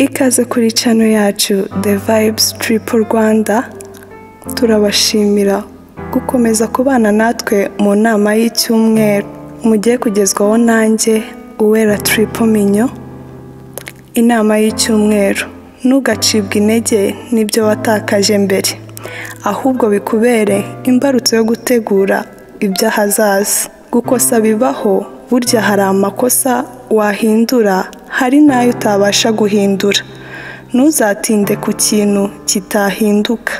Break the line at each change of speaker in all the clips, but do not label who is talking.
Ikaze kuri channel yacu The Vibes Triple Rwanda. Turabashimira gukomeza kubana natwe mu nama y'icyumweru mugiye kugezwaho nanjye Uwera Triple Minyo. Inama y'icyumweru: ntugacibwe intege n'ibyo watakaje mbere, ahubwo bikubere imbarutso yo gutegura iby'ahazaza. Gukosa bibaho, burya hari amakosa wahindura, hari n'ayo utabasha guhindura. Ntuzatinde ku kintu kitahinduka,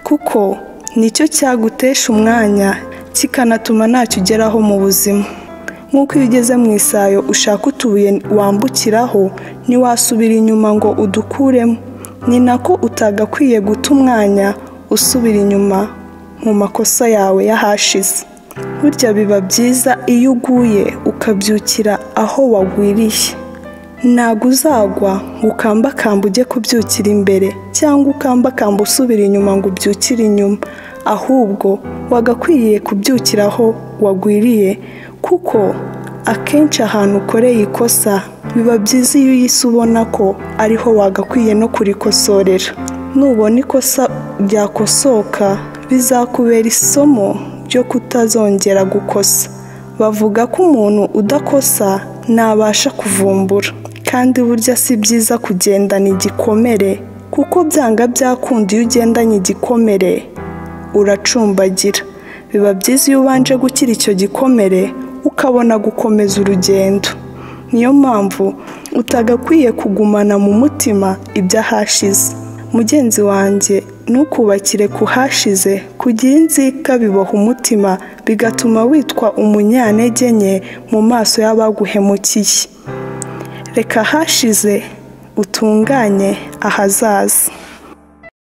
kuko nicyo cyagutesha umwanya kikanatuma ntacyo ugeraho mu buzima. Nk'uko iyo ugeze mu isayo ushaka utubuye wambukiraho, ntiwasubira inyuma ngo udukuremo. Ni nako utagakwiye guta umwanya usubira inyuma mu makosa yawe y'ahashize. Burya biba byiza iyo uguye ukabyukira aho wagwiriye. Ntabwo uzagwa ngo ukambakamba ujye kubyukira imbere, cyangwa ukambakamba usubira inyuma ngo ubyukire inyuma, ahubwo wagakwiriye kubyukira aho wagwiriye, kuko akenshi ahantu ukoreye ikosa biba byiza iyo uyise ubona ko ariho wagakwiye no kurikosorera. Nubona ikosa ryakosoka, bizakubera isomo ryo kutazongera gukosa. Bavuga ko umuntu udakosa ntabasha kuvumbura, kandi burya si byiza kugendana igikomere, kuko byanga byakunda iyo ugendanye igikomere uracumbagira. Biba byiza iyo ubanje gukira icyo gikomere ukabona gukomeza urugendo. Niyo mpamvu utagakwiye kugumana mu mutima iby'ahashize. Mugenzi wanjye, ntukubakire ku hashize. Kugira inzika biboha umutima, bigatuma witwa umunyantege nke mu maso y'abaguhemukiye. Reka ahashize, utunganye ahazaza.